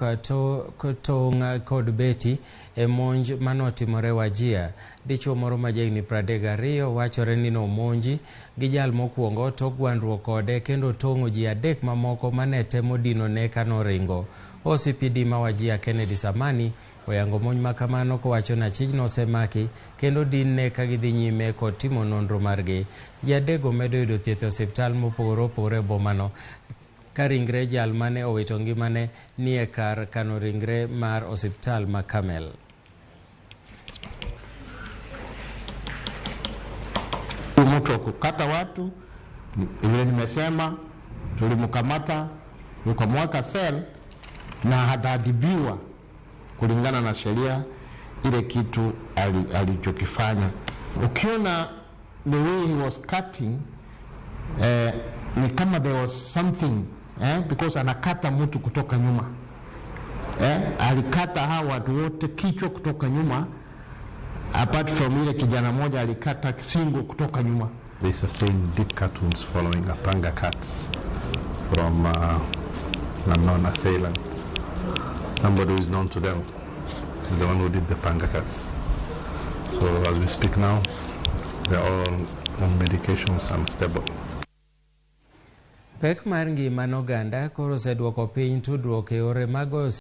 Tong' kod beti e monj manotimore Wajir. Dichuo moro ma jahigni 32 wachore ni nomonji gi jal mokwongo tok gwandruok kode kendo tong'o ji adek mamoko mane temo dinone kanoringo. OCPD ma Wajir Kennedy Samani oyango monj makamano kowacho ni achijno osemaki kendo dinne ka gidhi nyime kod timo nonro margi. Ji adekgo medo yudo thieth e osiptal mopogore opogore e bomano ka ringre jal mane owito ngimane nie kar kano ringre mar osiptal ma Karmel. Mtu wa kukata watu vile nimesema, tulimkamata tukamweka cell na ataadhibiwa kulingana na sheria ile kitu alichokifanya. Ukiona the way he was cutting ni kama there was something because anakata mtu kutoka nyuma alikata hawa watu wote kichwa kutoka nyuma, apart from ile kijana moja alikata singo kutoka nyuma. They sustained deep cut wounds following a panga cut from an unknown assailant. Somebody who is known to them is the one who did the panga cuts. So as we speak now, they're all on medications and stable. Pek mar ngima noganda koro oseduoko piny tudruok e yore mag goyo